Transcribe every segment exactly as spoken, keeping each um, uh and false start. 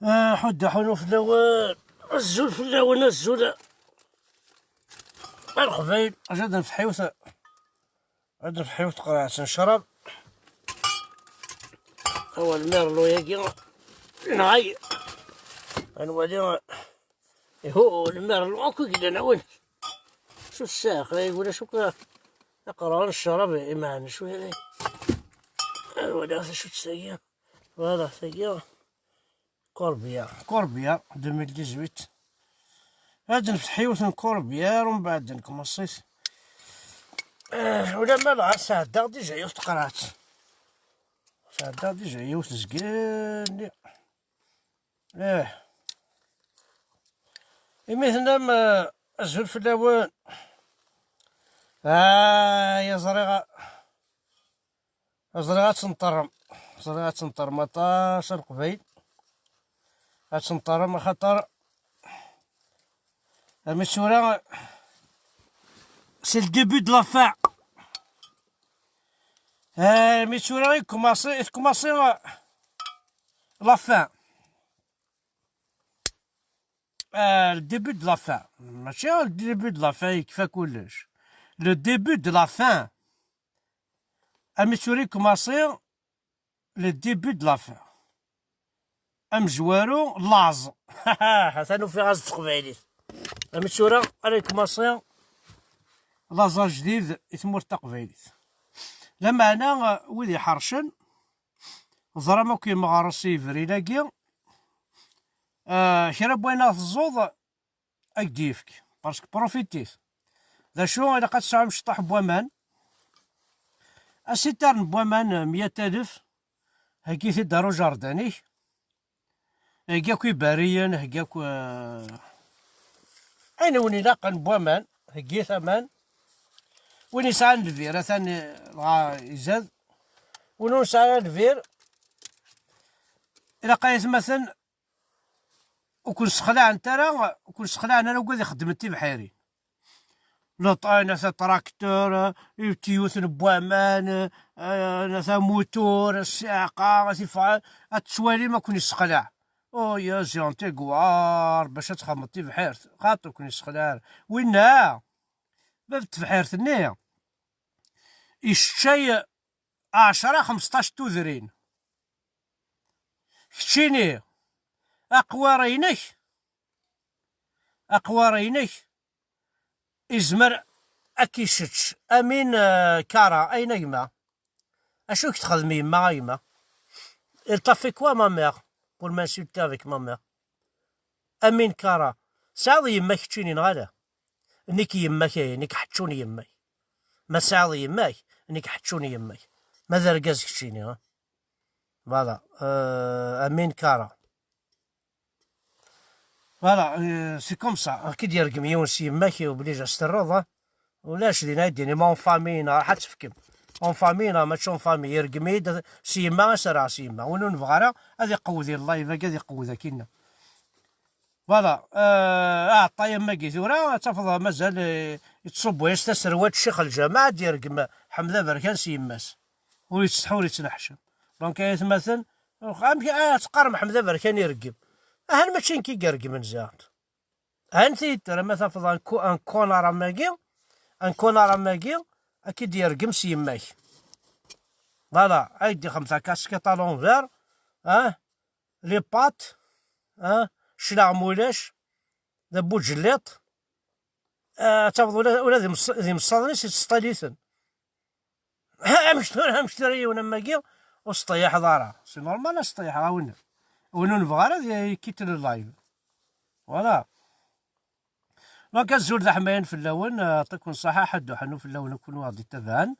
Aḥuddu aḥunu fell-awen, azul fell-awen, azul a Leqbayel. Aja ad nefḥ yiwet, ad nefḥ yiwet teqreɛt n ccrab. Awal merlu-yagi nɣay. Ad nwali. Ihu, lmerlu akk i yellan, awen. Su tsax, ay, ulac akk aqerɛun n ccrab, imeɛnen cwiya. Ad waliɣ tacutt tagi. Voilà, tagi. Corbière, Corbière, deux mille dix-huit. Ad nefteḥ yiwet n Corbière, umbeɛd nekmaṣit. Eh, ulamma dɣa sɛeddaɣ déjà yiwet teqreɛt. Sɛeddaɣ déjà yiwet zgelli. Eh. Imi tennam, eh, azul fell-awen. Ah, ya ẓriɣ, ẓriɣ ad tenṭerrem. Ẓriɣ ad tenṭerrem aṭas a Leqbayel. Ad tenṭerrem axaṭer, ami tura, c'est le début de la fin. Eh, mi tura i tkumaṣi, i tkumaṣi, eh, la fin. Eh, le début de la fin. Mačči le début de la fin, yekfa kullec. Le début de la fin. Ami tura i tkumaṣi, le début de la fin. Amezwaru, laẓ. Atan ufiɣ-as s teqbaylit. Ami tura ara yekmaṣi laẓ ajdid i tmurt taqbaylit. Lameɛna, eh, wid iḥercen, ẓram akk imeɣres i yebrin-agi, eh, kra n wayen ara teẓẓuḍ, ad k-d-yefk. Parce que profitit. D acu, ilaq ad tesɛum cṭuḥ n waman. Asitar n waman, meyya alef, heggi-t-id ar ujerdan-ik. Heggi akk iberriyen, heggi akk, eh, ayen wen ilaqen n waman, heggi-t aman. Win yesɛan lbir, atan, eh, dɣa izad. Win ur nesɛi ara lbir, ilaq ay atmaten ur ken-sexlaɛent ara, ur ken-sexlaɛen ara wid ixeddmen tibḥirin. Leṭ-, nata traktur, eh, itiyuten n waman, eh, nata mutur, ssiɛqa, tifɣa, ad tettwalim ad ken-yessexlaɛ. Oh, ya ziɣen tigwar, bac ad txedmeḍ tibḥirt, xaṭi ur ken-yessexlaɛ ara. Winna, bab n tebḥirt-nni, yesseččay ɛecra, xemseṭṭac n tudrin. Keččini, aqwar-inek, aqwar-inek, izmer ad k-isečč. Amin, eh, Kara, ayen a gma? Acu i k-texdem yemma, a gma? Il t'a fait quoi, ma mère, pour m'insulter avec ma mère? Amin Kara, tesɛiḍ yemma keččini neɣ ala? Nekk yemma-k, eh, nekk ḥeččun yemma-k. Ma tesɛiḍ yemma-k, nekk ḥeččun yemma-k. Ma d argaz keččini, ha? Voilà. Euh, Amin Kara. Voilà, euh, c'est comme ça. Ad k-id-yergem yiwen s yemma-k, obligé ad s-terreḍ, ha? Ulac din ay d-inim en famille neɣ raḥ ad tefkem. En famille neɣ mačči en famille, yergem-iyi-d s yemma, ad s-rreɣ s yemma. Win ur nebɣi ara, ad iqewwed i live-agi, ad iqewwed akkin. Voilà, euh, aɛeṭṭay am wagi tura, ad tafeḍ mazal, euh, yettṣubbu-yas taserwalt Ccix Lǧameɛ, ad d-yergem Ḥmed Aberkan s yemma-s. Ur yettsetḥi, ur yettneḥcam. Donc, ay atmaten, amek, ah, teqqarem Ḥmed Aberkan ireggem? Ahan mačči nekk i ireggmen ziɣen. Ahan tiyita, ma tafeḍ un co-, un connard am wagi, un connard am wagi, ad k-id-yergem s yemma-k. Voilà, ay d-ixem ta casquette à l'envers, ah, les pattes, ah, cclaɣem ulac, d abuǧelliṭ, ah, ad tafeḍ ula, ula d imeṣ-, d imeṣṣaden-is yettseṭṭil-iten. Amek tura, amek tura yiwen am wagi ur s-teṭṭiḥeḍ ara? C'est normal ad s-ṭṭiḥeɣ, a win, win ur nebɣi ara ad yekkit le live. Voilà. Donc, azul d aḥmayan fell-awen, eh, yeɛṭikum ṣṣeḥḥa, ḥedd uḥennu fell-awen akk wid aɣ-d-ittabaɛen.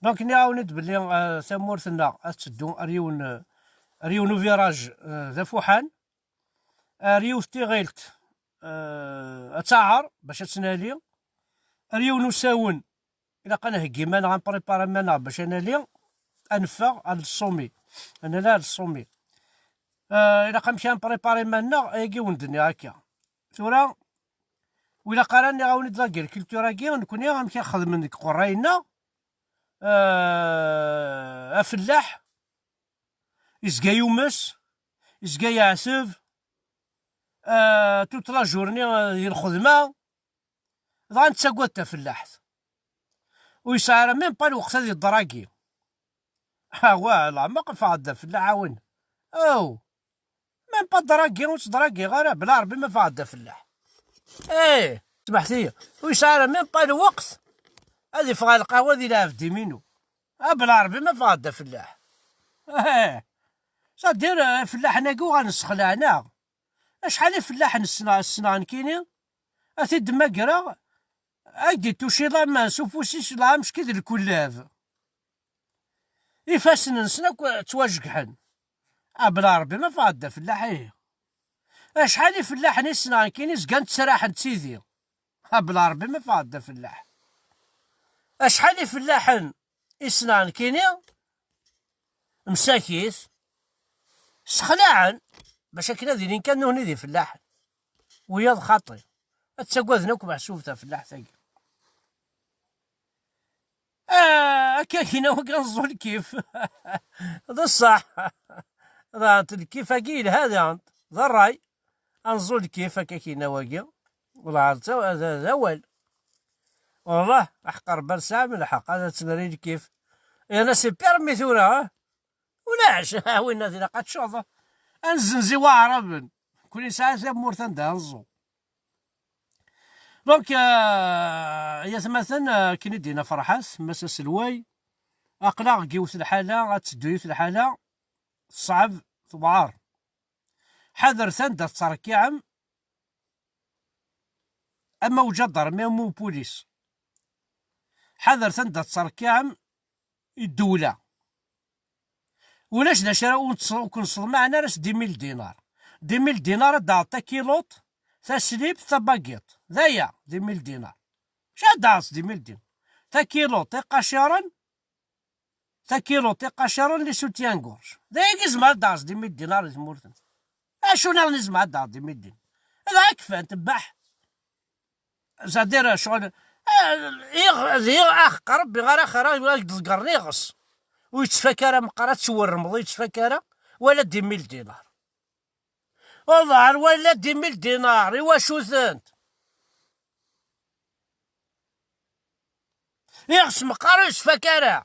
Donc, nniɣ-awen-d belli, eh, tamurt-nneɣ ad teddu ar yiwen, eh, ar yiwen uviraj, eh, d afuḥan, ar yiwet tiɣilt, eh, ad taɛer bac ad tt-nali, ar yiwen usawen, ilaq ad nheggi iman-nneɣ, ad npripari iman-nneɣ bac ad nali, ad neffeɣ ar le sommet, ad nali ar le sommet. Eh, ilaq amek ad npripari iman-nneɣ, ayagi wen-d-nniɣ akka. Tura, ur ilaq ara nniɣ-awen-d l'agriculture-agi, nekni amek i xedmen deg uqerray-nneɣ, eh, afellaḥ, izga yumes, izga yeɛteb, euh, toute la journée, euh, di lxedma, dɣa nettagad tafellaḥt. Ur yesɛi ara même pas lweqt ad iḍragi. Awa, la, ma qefɛeḍ d afellaḥ, awen. Aw, même pas ḍragi, ur ttḍragiɣ ara, bla Ṛebbi ma fɛeḍ d afellaḥ. Eh, smaḥt-iyi, ur yesɛi ara même pas lweqt ad iffeɣ ɣer lqahwa di lɛebd iminu. Ah, bla Ṛebbi ma fɛeḍ d afellaḥ. Eh, c'est-à-dire, eh, ifellaḥen-agi uɣalen sexlaɛen-aɣ. Acḥal ifellaḥen ssneɣ, ssneɣ nekkini, ad t-id-mmagreɣ, ad d-ituci laman s ufus-is lɛamec-ki d lkullab. Ifassen-nsen akk ttwajegḥen. Ah, bla Ṛebbi ma fɛeḍ d afellaḥ, ihi. Acḥal ifellaḥen i ssneɣ nekkini zgan ttraḥen d tidi. Ah, bla Ṛebbi ma fɛeḍ d afellaḥ. Acḥal ifellaḥen i ssneɣ nekkini, msakit, sexlaɛen, bac akken ad ilin kan nutni d ifellaḥen. Wiyaḍ xaṭi. Ad ttagaden akk meḥsub tafellaḥt-agi. Ah, akka kina wagi anẓul kif. D ṣṣeḥ. Dɣa lkif-agi yelha daɣen. D ṛṛay. Anẓul kif akka kina wagi. Wellah, d, d, d awal. Wellah, aḥeqq Ṛebbi ar sɛam lḥeqq, ad tt-nerr i lkif. Yerna c'est permis tura, ah? Ulac, a winna d ilaq ad tecceḍ. Ad nzenz i waɛraben. Kul yesɛa tamurt anda ad nẓu. Donc, euh, ay atmaten, euh, akken i d-yenna Ferḥat, Mass aselway, aql-aɣ deg yiwet lḥala, ad teddu yiwet lḥala, teṣɛeb, tewɛer. Ḥadret anda tettṛekkiɛem, ama uǧadarmi, ama upulis. Ḥadret anda tettṛekkiɛem i ddewla. Ulac d acu ara ur nettṣ-, ur ken-ṣeḍmaɛen ara s dix mille dinar. Dix mille dinar ad d-taɣeḍ takiluṭ, taslibt, tabagiṭ. D aya, dix mille dinar. Acu ad d-taɣeḍ s dix mille dinar? Takiluṭ, iqaciren, takiluṭ, iqaciren, les soutiens-gorge. D ayagi i tzemreḍ ad d-taɣeḍ s dix mille dinar di tmurt-nneɣ. Acu nniḍen i tzemreḍ ad d-taɣeḍ s dix mille dinar? D ayen kfan, tebbeḥ. C'est-à-dire, ccɣel, eh, iɣ-, d iɣ-, ax-, Ṛebbi ara xir, ad ak-d-ḍeggren iɣes. Ur yettfak ara meqqar ad twerrmeḍ, ur yettfak ara, wala dix mille dinar. Wellah, wala dix mille dinar, i wacu-tent? Iɣes meqqar ur yettfak ara.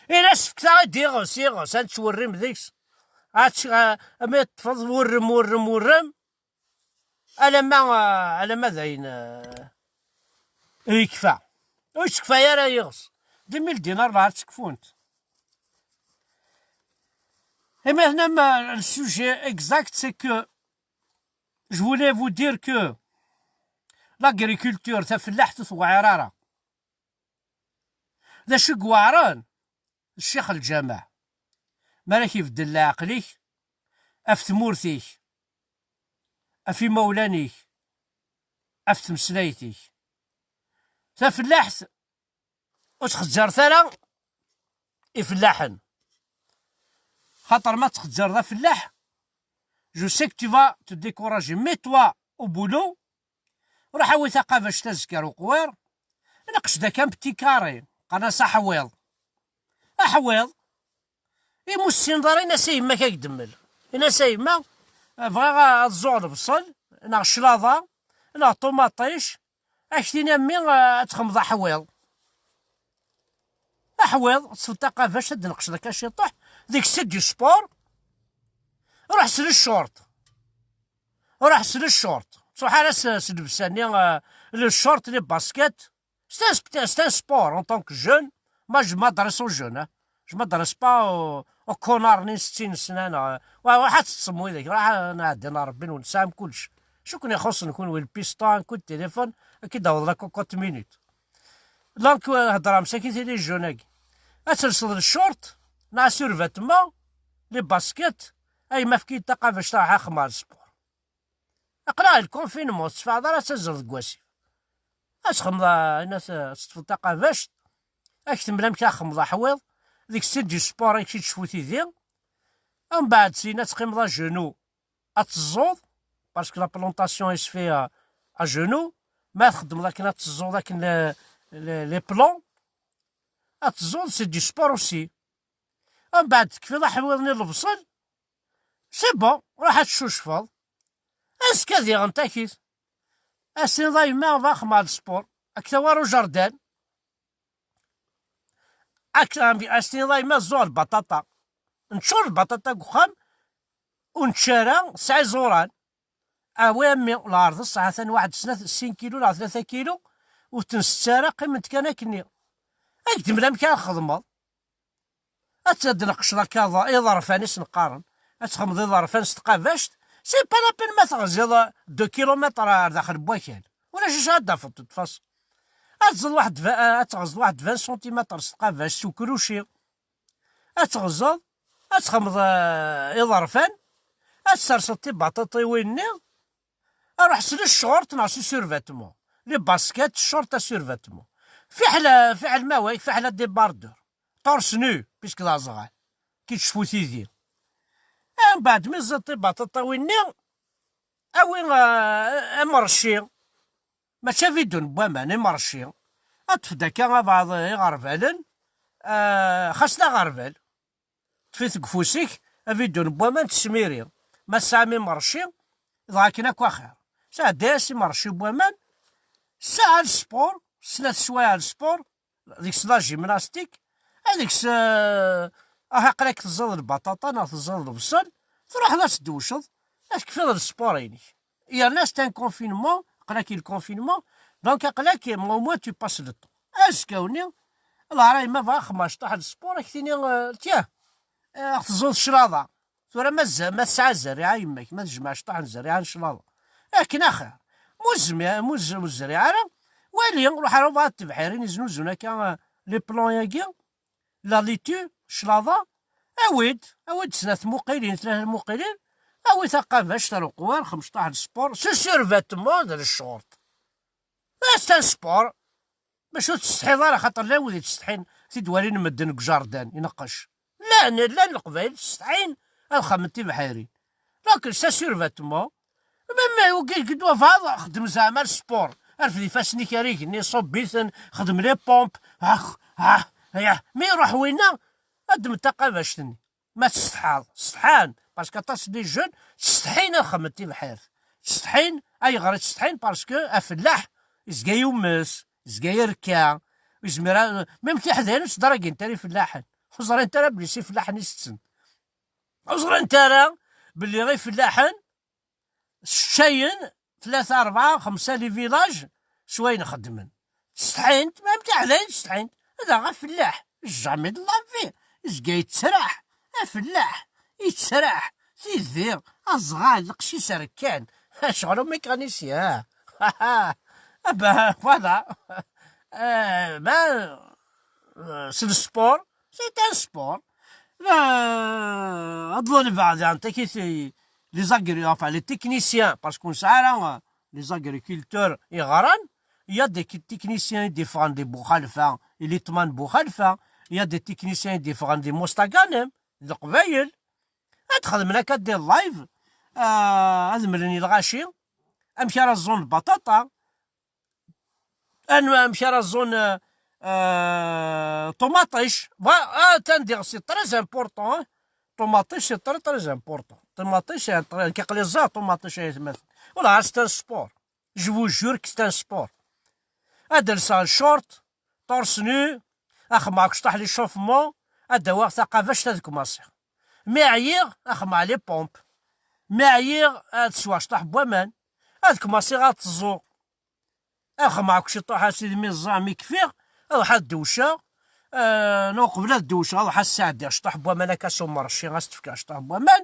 Ila sefktaɣ-id iɣes, iɣes, ad nettwerrim deg-s. Ad tt-, a-, ama teṭṭfeḍ werrem, werrem, werrem. Alamma, alamma d ayen, eh, yekfa. Ur yettekfa ara yiɣes. Dix mille dinar la ttekfunt. Et maintenant, euh, le sujet exact, c'est que je voulais vous dire que l'agriculture, tafellaḥt ur tewɛir ara. D acu i iweɛren? D ccix lǧameɛ. Mi ara k-ibeddel leɛqel-ik, ɣef tmurt-ik, ɣef imawlan-ik, ɣef tmeslayt-ik. Tafellaḥt ur txezzret ara ifellaḥen. Xaṭer ma txezzreḍ afellaḥ, je sais que tu vas te décourager. Mets-toi au boulot, ruḥ awi taqabact azekka ar uqwiṛ, neqc-d akka un petit carré, qqaren-as aḥwiḍ. Aḥwiḍ, imi ur tessineḍ ara, in-as a yemma-k ad k-d-temmel. In-as a yemma, bɣiɣ ad ẓuɣ lebṣel, neɣ claḍa, neɣ ṭumaṭic, ad k-tini a mmi, ad txedmeḍ aḥwiḍ. Aḥwiḍ, teṭṭfeḍ taqabact, ad d-neqceḍ akka ciṭuḥ, deg c'est du sport, ruḥ s le short. Ruḥ s le short. Ur ttruḥ ara s, s llebsa-nni, euh, le short, les baskets. C'est un sp-, c'est un sport en tant que jeune. Moi, je m'adresse aux jeunes, hein. Je m'adresse pas aux, aux connards-nni n settin sna, neɣ, wa, ruḥ ad teṭṭsem widak, ruḥ ad nɛeddi neɣ Rebbi-nwen, tesɛam kullec. Acu ken-ixuṣṣen kunwi, le piston, un coup de téléphone, ad k-id-aweḍ la cocotte minute. Donc, euh, heddreɣ msakit i les jeunes-agi. Ad telseḍ le short, neɣ survêtement, les baskets, a yemma efk-iyi-d taqabact, ruḥ axem ɣer sport. Aql-aɣ le confinement, ur tetteffeɣeḍ ara ad tazzleḍ deg wasif. Ad txedmeḍ, a, in-as, ad teṭṭfeḍ taqabact, ad k-temmel amek ara txedmeḍ aḥwiḍ, deg c'est du sport, ad k-id-tecfu tidi. Mbeɛd, syin ad teqqimeḍ à genoux, ad teẓẓuḍ, parce que la plantation elle se fait à, à genoux, ma txeddmeḍ akken ad teẓẓuḍ akken les, les, les plants, ad teẓẓuḍ, c'est du sport aussi. Mbeɛd tekfiḍ aḥwiḍ-nni n lebṣel, c'est bon, ruḥ ad tcucfeḍ. Azekka diɣen takit. Ass-nni d ayemma, bɣiɣ ad xedmeɣ sport. Ad k-tawiḍ ɣer ujerdan. Ad s-tiniḍ a yemma zuɣ lbaṭaṭa. Neččur lbaṭaṭa deg uxxam, ur nečči ara, tesɛa iẓuran. Awi a mmi, lɛerḍ ṣṣeḥ, atan waḥed snat, sin kilu neɣ tlata kilu, ur ten-nsett ara, qqiment kan akkenni. Ad k-d-mel amek ara txedmeḍ. Ad tnaqceḍ akka iḍ-, iḍerfan i sen-qqaren. Ad txedmeḍ iḍerfan s tqabact, c'est pas la peine ma teɣziḍ deux kilomètres ar daxel n wakal. Ulac acu ad d-tafeḍ, de toute façon. Ad tẓeḍ waḥed, ad teɣzeḍ waḥed vingt centimètres s tqabact, s ukruci. Ad teɣzeḍ, ad txedmeḍ, eh, iḍerfan, ad tserseḍ tibaṭaṭiwin-nni, ruḥ s les shorts neɣ s survêtement. Les baskets, shorts, survêtement. Fiḥel, fiḥel ma wayek, fiḥel débardeur. Torse nu, puisque d aẓɣal. Ki tecfu tidi. Mbeɛd mi tẓiḍ tibaṭaṭiwin-nni, awi, eh, amerci. Mačči abidun n waman, imerci. Ad tefd akka abeɛḍ iɣerbalen, eh, xas d aɣerbal. Ṭṭef-it deg ufus-ik, abidun n waman tesmiri. Ma tesɛam imerci, dɣa akken akk axir. Sɛeddi-as imerci n waman, sɛa lespor, snat swayeɛ lespor, deg-s la gymnastique, deg-s, eh, ah, aql-ak teẓẓaḍ lbaṭaṭa neɣ teẓẓaḍ lebṣel, truḥeḍ ad tdewceḍ, ad tekfiḍ lespor-inek. Yerna c'est un confinement, aql-ak i le confinement, donc aql-ak, au moins tu passes le temps. Azekka-nni, lɛara yemma bɣa xemmeɣ cṭuḥ n lespor, ad k-tini, eh, tiens, eh, ad teẓẓuḍ cclaḍa. Tura ma tza-, ma tesɛa zzerriɛa yemma-k, ma tejmeɛ cṭuḥ n zzerriɛa n cclaḍa. Akken axir. Mu tezmi-, mu tez-, mu tezriɛ ara, wali, ruḥ ar uḍar n tebḥirin iznuzun akka, eh, les plants-agi, la laitue, cclaḍa, awi-d, awi-d snat tmuqilin, tlata tmuqilin, awi taqabact, areqwar, xmecṭaḥ n sport, s survêtement d les shorts. C'est un sport. Bac ur tsetḥiḍ ara, xaṭer llan wid yettsetḥin, tid walin medden deg ujardan, ineqqec. Llan, llan Leqbayel ttsetḥin ad xedmen tibḥirin. Donc, c'est un survêtement. Même wagi deg ddwa baḍ, xdem zeɛma sport. Rfed ifassen-ik ar igenni, ṣubb-iten, xdem les pompes. Ah, ah, ah. Mi iruḥ winna, ad d-taqabact-nni. Ma tsetḥaḍ, setḥan, parce que aṭas n les jeunes ttsetḥin ad xedmen tibḥirt. Ttsetḥin, ayɣer i ttsetḥin? Parce que afellaḥ izga yumes, izga yerka, izmir a, même tiḥdayin ur ttdaragint ara ifellaḥen. Ur ẓrint ara belli s ifellaḥen i setten. Ur ẓrint ara belli ifellaḥen seččayen tlata, rebɛa, xemsa les villages s wayen xeddmen. Ttsetḥint, même tiḥdayin ttsetḥint. Ad aɣ afellaḥ, jamais de la vie, izga yettraḥ, afellaḥ, yettraḥ, tidi, aẓɣal, lqecc-is rkan, ccɣel umikranisyen, ah, ah, ah, ben, voilà. Euh, ben, euh, c'est le sport, c'est un sport. Euh, ad ḍlul ibeɛdi, antek i t-, les agri-, enfin, les techniciens, parce qu'on sait, hein, les agriculteurs, iɣran, il y a des qui-, techniciens i d-iffɣen di Buxalfa, i Litman Buxalfa, il y a des techniciens i d-iffɣen di Mustaganem, d Leqbayel. Ad xedmen akka des lives, euh, ad mlen i lɣaci, amek ara ẓẓun lbaṭaṭa, anwa amek ara ẓẓun, euh, euh, ṭumaṭic. Voilà, atan diɣ, c'est très important, hein. Ṭumaṭic, c'est très, très important. Ṭumaṭic, c'est un très, aql-i ẓẓaɣ ṭumaṭic, ay atmaten. Voilà, c'est un sport. Je vous jure que c'est un sport. Ad lseɣ le short, torse nu, ad xemmeɣ cṭuḥ l'échauffement, ad d-awiɣ taqabact ad kmaṣiɣ. Mi ɛyiɣ, ad xemmeɣ les pompes. Mi ɛyiɣ, ad sweɣ cṭuḥ n waman, ad kmaṣiɣ ad ẓẓuɣ. Ad xemmeɣ akk ciṭuḥ a sidi, mi ẓẓaɣ, mi kfiɣ, ad ruḥeɣ ad dewceɣ. Euh, neɣ uqbel ad dewceɣ, ad ruḥeɣ ad sɛeddiɣ cṭuḥ n waman akka s umerci, ad s-d-fkeɣ cṭuḥ n waman.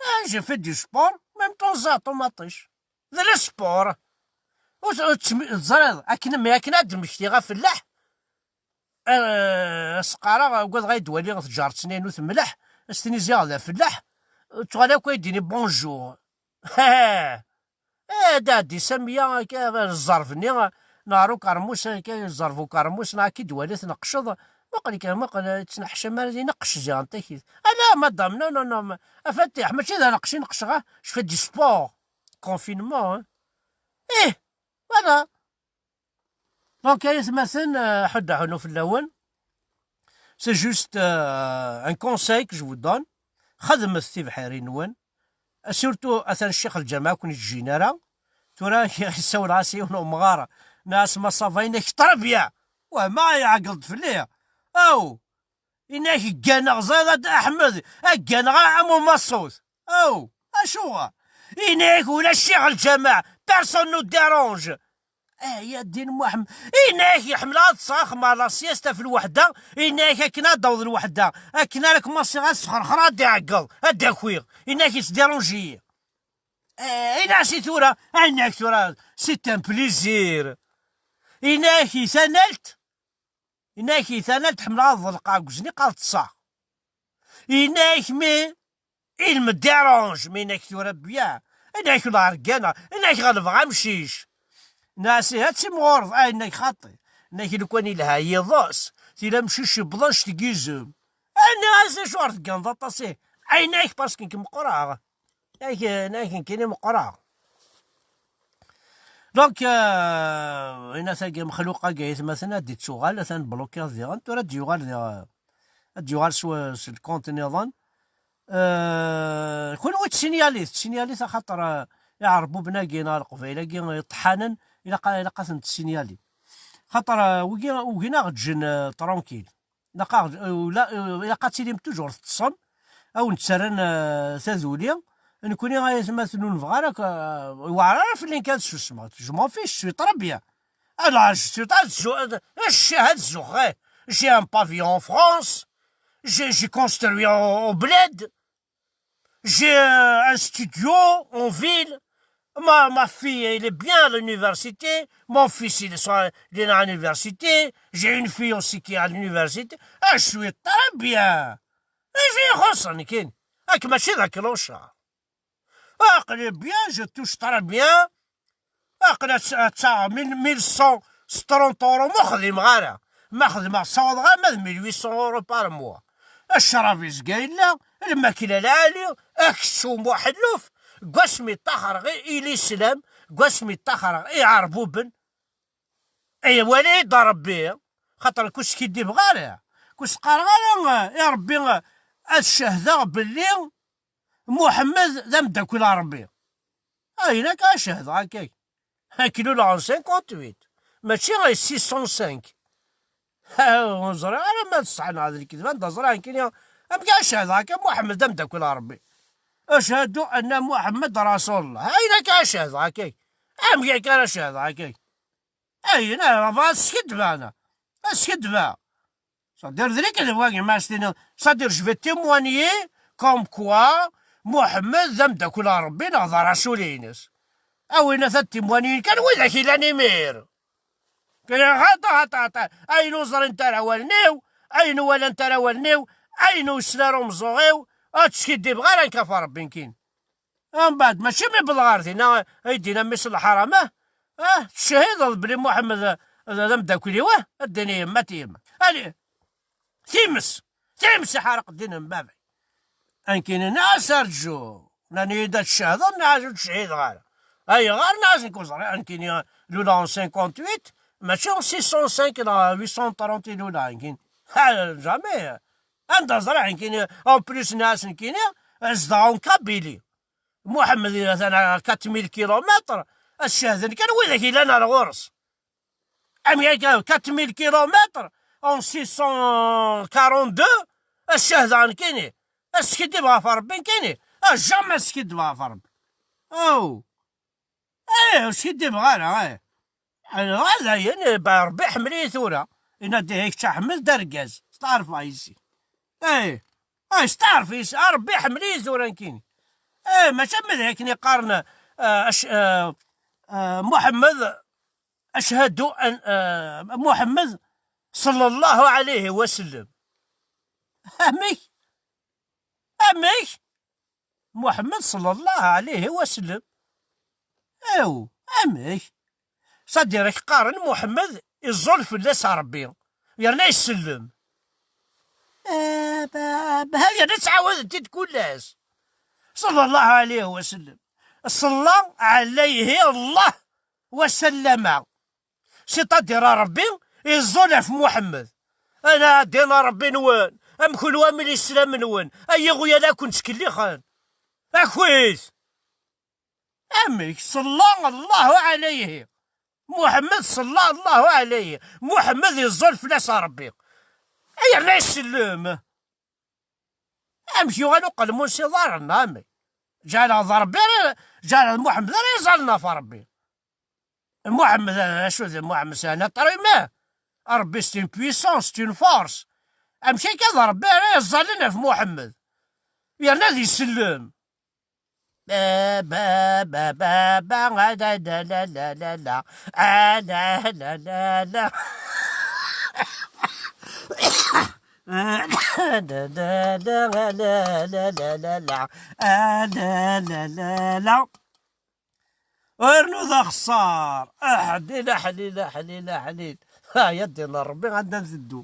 Ah, j'ai fait du sport, même temps ẓẓaɣ ṭumaṭic. D le sport. Ur t-, ur tettmi-, teẓriḍ, akken, mi akken ad d-mmektiɣ afellaḥ, euh, as-qqareɣ, ugadeɣ ad d-waliɣ tǧaret-nni inu temleḥ, as-tini ziɣ d afellaḥ, tuɣal akk ad d-tini bonjour. Eh, d ɛeddi Samiya, akka, zzerb-nni, neɣ ar ukermus, akka, zzerb ukermus, neɣ akka i d-wali tneqqceḍ. Muqel kan, muqel, ttneḥcam ara ineqqec ziɣ n takit. Ala, madame, non, non, non, ma-, afatiḥ, mačči d aneqqec i neqqceɣ, ah, je fais du sport. Confinement, hein. Eh, voilà. Donc, ay atmaten, euh, ḥudd aḥunu fell-awen. C'est juste, euh, un conseil que je vous donne. Xedmet tibḥirin-nwen. Surtout atan ccix lǧameɛ ur ken-iǧǧin ara. Tura yessawel-as yiwen umɣar, nna-as: "Ma ça va?" Yenna-k: "Très bien." Wah, ma iɛeggeḍ-d fell-i. Aw, yenna-k: "Gganeɣ, ẓriḍ a Dda Ḥmed, gganeɣ am umaṣut." Aw, acuɣer? Yenna-k: "Ulac ccix lǧameɛ, personne nous dérange." Ah, ya ddin Muḥemmed. Yenna-k: "Ḥemmleɣ ad ṭṭseɣ axemma la sieste ɣef lweḥda." Yenna-k: "Akken ad d-taweḍ lweḥda, akken ara kmaṣiɣ ad sxerxreɣ, ad d-iɛeggeḍ, ad d-akiɣ." Yenna-k: "Yesdiranj-iyi." Eh, yenna-as i tura, yenna-k tura: "C'est un plaisir." Yenna-k: "I tanalt?" Yenna-k: "I tanalt ḥemmleɣ ad ḍelqeɣ deg uzniq ad ṭṭseɣ." Yenna-k: "Mais il me dérange." Mais yenna-k tura: "Bien." Yenna-k: "Ula rgana." Yenna-k: "Ɣelbeɣ amcic." Nna-as: "Ihi ad timɣureḍ." Ah, yenna-k: "Xaṭi." Yenna-k: "Lukan ilha yiḍes, tili amcic yewweḍ annect n yizem." Ah, nniɣ-as: "Acuɣer tegganeḍ aṭas, ih?" Ah, yenna-k: "Parce que nekk meqqreɣ." Yenna-k, yenna-k: "Nekkini meqqreɣ." Donc, euh, yenna-t-agi Mexluq-agi, aytmaten, ad d-ittuɣal, atan blokiɣ diɣen, tura ad d-yuɣal diɣ, ad d-yuɣal s, s lkunt nniḍen. Euh, kunwi tsinyalit, tsinyalit axaṭer, euh, iɛerbuben-agi neɣ leqbayel-agi iṭeḥḥanen, ilaq, ilaq ad ten-tessinyali. Xaṭer, euh, wigi, ugin ad ɣ-ǧǧen, euh, tranquille. Ilaq ad ɣ-, euh, ula, euh, ilaq ad tilim toujours teṭṭsem, ad wen-ttarran, euh, taduli. Nekkni ay atmaten ur nebɣi ara, euh, iweɛer ara fell-i kan ad susmeɣ. Je m'en fiche, je suis très bien. Alors, je suis très zu-, euh, ccah ad zuxxeɣ. J'ai un pavillon en France. J'ai, j'ai construit au, au bled. J'ai, euh, un studio en ville. Ma, ma fille, elle est bien à l'université. Mon fils, il est, soit, il est à l'université. J'ai une fille aussi qui est à l'université. Ah, je suis très bien. Acu ixuṣṣen nekkini? Ak mačči d akluca. Aql-i bien, je touche très bien. Aql-i ad, ad taɣeɣ mille, mille cent s trente euros, ma xdimeɣ ara. Ma xedmeɣ, ssawḍeɣ ama d mille huit cents euros par mois. Ccrab izga yella, lmakla lɛali, aksum uḥelluf. Deg wasmi ṭaxreɣ i, i lislam, deg wasmi ṭaxreɣ i iɛerbuben. Ay, wali-d Rebbi, xaṭer ur skiddibeɣ ara, ur s-qqareɣ ara i Rebbi ad cehdeɣ belli Muḥemmed d ameddakel n Rebbi. Ayen akka ad cehdeɣ akka. Akken ula en cinquante-huit, mačči en six cent cinq. Ha, ur ẓriɣ ara ma d ṣṣeḥ neɣ d lekdeb, anda ẓriɣ nekkini, amek ara cehdeɣ akka Muḥemmed d ameddakel n Rebbi? Ashhadu anna Muḥemmed Rasulullah. Ayen akka ara cehdeɣ akka. Amek akka ara cehdeɣ akka? Ayen ara bɣa ad skiddbeɣ, ad skiddbeɣ. C'est-à-dire, d lekdeb wagi, ma as-tiniḍ, c'est-à-dire, je vais témoigner comme quoi Muḥemmed d ameddakel n Rebbi neɣ d rasul-ines. A winna ad témoigner kan widak yellan imir. Kra xaṭa, xaṭa, xaṭa. Ayen ur ẓrint ara wallen-iw, ayen ur walant ara wallen-iw, ayen ur yesli ara umeẓẓuɣ-iw, ad skiddibeɣ ara nekk ɣef Rebbi nekkini. Mbeɛd, mačči mi wwḍeɣ ɣer dinna, ay d-yenna mmi-s n lḥaram, ah, ah, techideḍ belli Muḥemmed d, d ameddakel-iw, ah, ad d-tini yemma-t yemma. Ali, times, times iḥerq ddin n baba. Ankini nniɣ-as arǧu, nnan-iyi-d ad tcehdeḍ, nniɣ-as ur ttcehideɣ ara. Ayɣer? Nniɣ-as nekk ur ẓriɣ, ankini lula en cinquante-huit, mačči en six cent cinq neɣ huit cent trente i lula, ankini. Ha, jamais. Anda ẓriɣ, ankini, en plus nniɣ-as nekkini, zedɣeɣ en Kabylie. Muḥemmed atan ar quatre mille kilomètres, ad cehden kan widak yellan ar ɣur-s. Amek akka, quatre mille kilomètres en six cent quarante-deux, ad cehdeɣ nekkini, ad skiddibeɣ ɣef Rebbi nekkini, ah, jamais ad skiddibeɣ ɣef Rebbi. Oh! Eh, ur skiddibeɣ ara, eh. Dɣa dayen, eh, ba, Rebbi iḥemmel-iyi tura. Yenna-d: "Ihi kečč a Ḥmed d argaz, steɛrfeɣ yes-i." Eh, eh, steɛrfeɣ yes-i, a Rebbi iḥemmel-iyi tura nekkini. Eh, mačči am d akken i qqaren, eh, ac-, eh, eh, Muḥemmed, ashhadu an, eh, Muḥemmed sallallahu alayhi wa sallam. Amek? Amek? Muḥemmed sallallahu alayhi wa sallam. Aw, amek? C'est-à-dire qqaren Muḥemmed iẓẓul fell-as Rebbi, yerna isellem. Eh, ba-, ba-, yerna ttɛawaden-t-id kul ass. Sallallahu alayhi wa sallam. Salla alayhi Allah wa sallama. C'est-à-dire a Rebbi iẓẓul ɣef Muḥemmed. Ana ddin a Rebbi-nwen, am kunwi am lislam-nwen, ay iɣyal ad ken-ttkellixen. Akit! Amek ṣella Allahu ɛalayhi? Muḥemmed ṣella Allahu ɛalayhi. Muḥemmed iẓẓul fell-as Ṛebbi. Yerna isellem. Amek yuɣal uqelmun s iḍarren, amek? Ǧeɛleɣ d Ṛebbi ara, ǧeɛleɣ d Muḥemmed ara iẓallen ɣef Ṛebbi. Muḥemmed, acu d Muḥemmed? C'est un être humain. Ṛebbi, c'est une puissance, c'est une force. Amek akka d Ṛebbi ara iẓallen ɣef Muḥemmed? Yerna ad isellem. Ba, ba, ba, ba, ba, a la, la, la, la, la, la, a la, la, la, la. A la, la, la, la, la, la, la, la, a la, la, la, la. Rnu d axeṣṣar. Aḥlil, aḥlil, aḥlil, aḥlil. Ha, ya ddin n Ṛebbi, anda nteddu?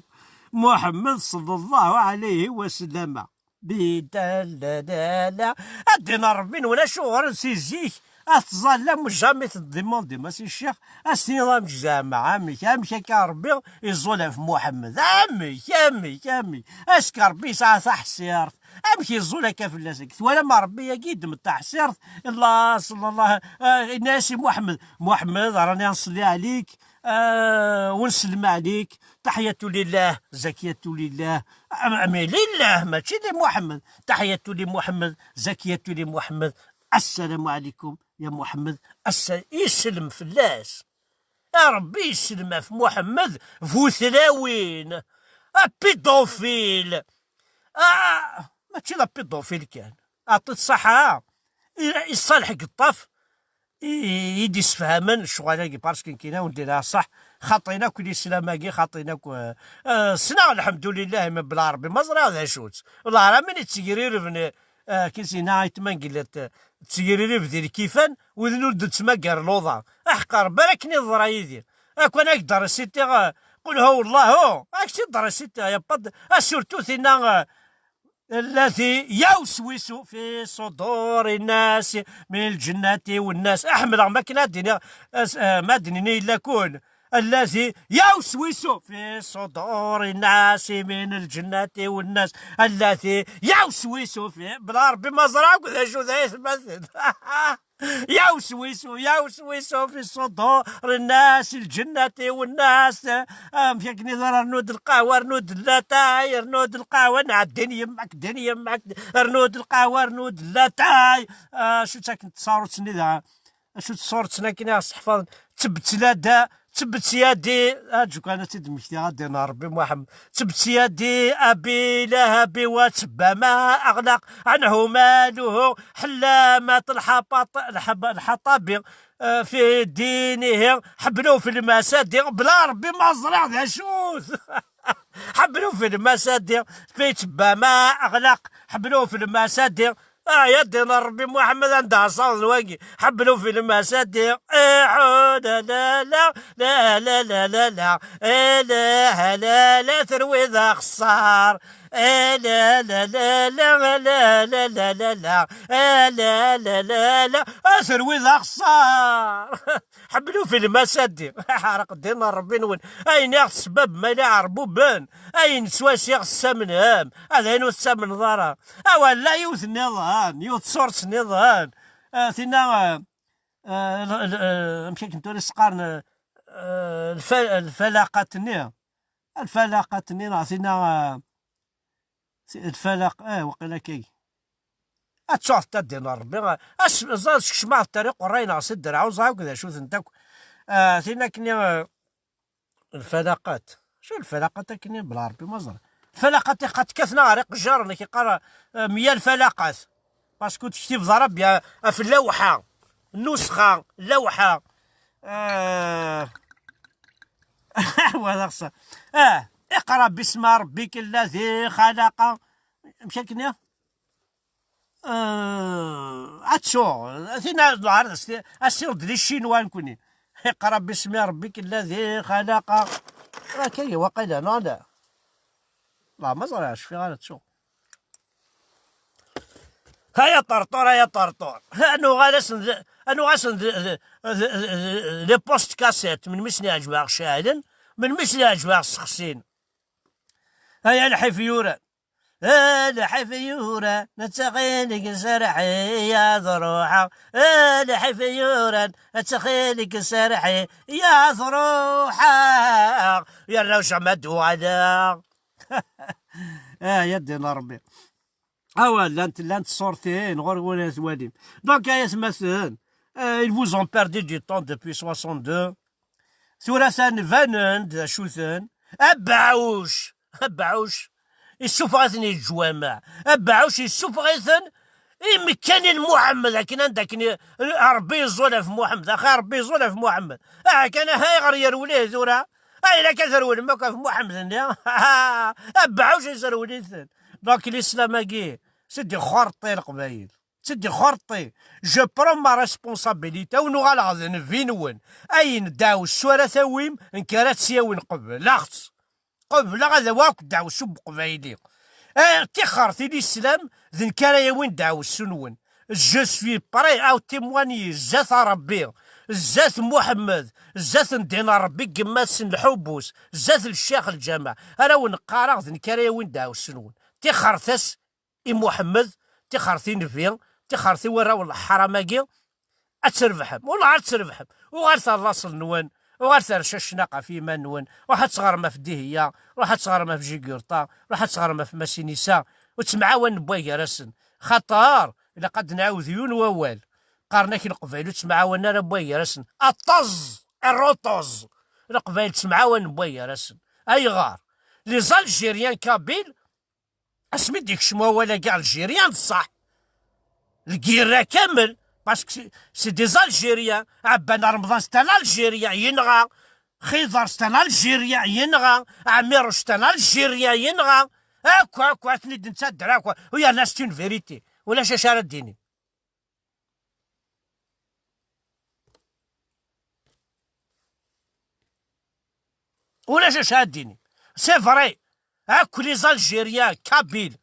Muḥemmed ṣella Llahu ɛalayhi wa sellama. Bidalala. A ddin n Ṛebbi, nwen acuɣer si zik a tettẓallam, jamais teddimandim-as i ccix, a s-tiniḍ amek zeɛma, amek, amek akka Ṛebbi iẓul ɣef Muḥemmed? Amek, amek, amek? Est-ce que Ṛebbi yesɛa taḥṣirt? Amek iẓul akka fell-as? Twalam Ṛebbi-agi yeddem taḥṣirt, Allah, ṣella Llah, ah, yenna-yas i Muḥemmed: Muḥemmed, rani nṣelli ɛlik, ah, u nsellem ɛlik, taḥiyatu lillah, zakiyatu lillah, am, am, lillah, mačči li Muḥemmed, taḥiyatu li Muḥemmed, zakiyatu li Muḥemmed, assalamu ɛlikum ya Muḥemmed, assa-, isellem fell-as. A Ṛebbi isellem ɣef Muḥemmed bu tlawin. A pédophile. A, mačči d apédophile kan. Ɛṭi-t ṣṣaḥa. I, i ṣṣaleḥ deg ṭṭaf. I, i d-isefhamen ccɣel-agi, parce que nekkini, ur d-iniɣ ṣṣeḥ, xaṭin akk lislam-agi, xaṭin akk, eh, eh, ssneɣ, lḥemdulillah, mebla Ṛebbi ma ẓriɣ d acu-tt. Wellah, ar amin i ttegrirben, eh, kizina aytma n Gillet, eh, ttegririb di lkifan, widen ur d-nettmagar luḍa. Aḥeqq Ṛebbi ara akken i teḍra yid-i. Akk-, ad ak-d-resitiɣ, eh, qul huwa Llahu, ad ak-tt-id-resitiɣ, y a pas de, ah, surtout tinna, eh, الذي يوسوس في صدور الناس من الجنة والناس. Ḥemmleɣ ma akken ad d-iniɣ, as-, eh, ma ad d-nini yella kun. الذي يوسوس في صدور الناس من الجنة والناس. الذي يوسوس في، bla Ṛebbi ma ẓriɣ akk d acu d aytmaten. يوسوس، يوسوس في صدور الناس الجنة والناس. Amek akken i d ara rnu-d lqahwa, rnu-d latay, rnu-d lqahwa, nɛeddin yemma-k, ddin yemma-k, rnu-d lqahwa, rnu-d latay. Ah, acu-tt akken tṣarutt-nni da? Acu-tt tṣuṛt-nni akken i ɣ-sseḥfaḍen? Tebtlada, tebtyadi, aǧu kan ad tt-id-mmektiɣ, ad d-iniɣ Ṛebbi Muḥemmed. تبت يدي أبي لهب وتب ما أغلق عنه ماله حلامة الحطب-، الحب-، الحطب، آه، في دينه حبلوا في المسادي. Bla Ṛebbi ma ẓriɣ d acu-t. حبلوا في المسادي في تب ما أغلق، حبلوا في المسادي. Ah, ya ddin n Ṛebbi Muḥemmed, anda ɛṣaḍen wagi? حبلوا في المسادي. Iḥu, la, la, la, la, la, la, la, la. Eh, la, la, la, terwi d axeṣṣar. Eh, la, la, la, la, la, la, la, la, la, la. Eh, la, la, la, la, ah, terwi d axeṣṣar. حبلوا في المسادي. Ḥerq ddin n Ṛebbi-nwen. Ayen i ɣ-tessebabem ay iɛerbuben. Ayen s wass i ɣ-tessamnem. Ad ayen ur tettamneḍ ara. Awa, la yiwet nniḍen, yiwet tṣuṛt nniḍen. Ah, tinna, ah, ah, l-, l-, ah, amek akken tura s-qqaren, ah, lfa-, lfalaqat-nni. Lfalaqat-nni neɣ tinna, ah, lfalaq, eh, waqila kay. Ad ttuɣ ta ddin n Ṛebbi. As-, ẓer, sekcem-aɣ-d ṭariq ṛṛay neɣ s ddreɛ, ur ẓriɣ akk d acu-tent akk. Ah, tin akkenni, ah, lfalaqat. Acu lfalaqat akkenni, bla Ṛebbi ma ẓriɣ. Lfalaqat iqqat kkaten ɣer iqejjaren, ak iqqar, ah, meyya lfalaqat. Parce que ur tektibeḍ ara bya-, ɣef llawḥa. Nnusxa, llawḥa. Ah, wa d axeṣṣar. Ah, اقرأ باسم ربك الذي خلق. Amek akkenni? Ah, ad tsuɣ. Tinna d lɛerḍ, as-, asiɣ-d di Ccinwa nekkni. اقرأ باسم ربك الذي خلق. Akka i waqila, neɣ ala? La, ma ẓriɣ, cfiɣ ara tsuɣ. Haya ṭerṭur, haya ṭerṭur. Nuɣal-asen d, nuɣal-asen d, d, d, d, d, les postes cassettes. Melmi sen-iɛǧeb-aɣ ceɛlen, melmi sen-iɛǧeb-aɣ sexsin. Haya lḥif yuran. Lḥif yuran, ttxil-k serreḥ-iyi ad ruḥeɣ. Lḥif yuran, ttxil-k serreḥ-iyi ad ruḥeɣ. Yerna ujeɣ ma d-uɣaleɣ. Ah, ya ddin Ṛebbi. Awa, llant, llant ṣṣurtin ɣur-wen ad twalim. Donc, ay atmaten, euh, ils vous ont perdu du temps depuis soixante-deux. Tura atan banen-d d acu-ten. Abeɛɛuc, abeɛɛuc, issufeɣ-iten i leǧwameɛ. Abeɛɛuc issufeɣ-iten i mekkan n Muḥemmed, akken anda akken i-, Ṛebbi yeẓẓul ɣef Muḥemmed. Axi Ṛebbi yeẓẓul ɣef Muḥemmed. Aha kan, aha, ayɣer yerwel ihi tura? Ayla kan terwlem akk ɣef Muḥemmed-nni. Abeɛɛuc izerwel-iten. Donc, l'islam-agi, c'est des xerṭi, Leqbayel. C'est des xerṭi. Je prends ma responsabilité, ur nuɣaleɣ d nnbi-nwen. Ayen ddeɛwessu ara tawim, nekk ara tt-yawin, qebleɣ-tt. Qebleɣ ad awiɣ akk ddeɛwessu n Uqbayli. Eh, tixxert i l'islam, d nekk ara yawin ddeɛwessu-nwen. Je suis prêt à témoigner zdat Ṛebbi, zdat Muḥemmed, zdat n ddin n Ṛebbi n yemma-tsen lḥubus, zdat lecyax lǧameɛ, ara wen-qqareɣ d nekk ara yawin ddeɛwessu-nwen. Tixxert-as i Muḥemmed, tixxert i nnbi, tixxert i warraw n leḥram-agi, ad trebḥem. Wellah ad trebḥem. Uɣalet ar laṣel-nwen, uɣalet ar cacnaq ɣef yiman-nwen, ruḥ ad teɣrem ɣef Dihiya, ruḥ ad teɣrem ɣef Jigurṭa, ruḥ ad teɣrem ɣef Masinisa, ur ttemɛawanen n way gar-asen. Xaṭer, ilaq ad d-nɛawed yiwen wawal. Qqaren-ak Leqbayel ur ttemɛawanen ara n way gar-asen. Aṭṭeẓ, iruṭeẓ. Leqbayel ttemɛawanen n way gar-asen. Ayɣer? Les Algériens kabyles, asmi d-ikcem wawal-agi Algérien, d ṣṣeḥ. Lgirra kamel, parce que c'est, c'est des Algériens. Ɛebban Remḍan, c'est un Algérien, yenɣa. Xider, c'est un Algérien, yenɣa. Ɛmiruc, c'est un Algérien, yenɣa. Akk, akk, ad ten-id-nettadder, akk. U yerna c'est une vérité. Ulac acu ara d-tini. Ulac acu ara d-tini. C'est vrai. Akk les Algériens kabyles,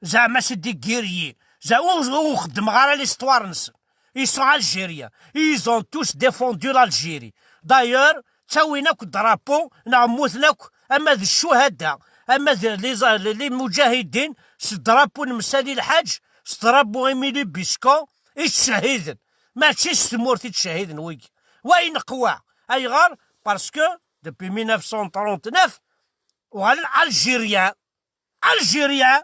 zeɛma c'est des guerriers, zeɛma ur, ur xeddmeɣ ara l'histoire-nsen. Ils sont Algériens. Ils ont tous défendu l'Algérie. D'ailleurs, ttawin akk drapeau, neɣ mmuten akk, ama d ccuhada, ama d les, les, les mujahidin, s drapeau n Msali Lḥaǧ, s drapeau Émile Biscon, i ttcehhiden. Mačči s tmurt i ttcehhiden wigi. Wa ineqwa. Ayɣer? Parce que depuis mille neuf cent trente-neuf, uɣalen Algériens. Algériens.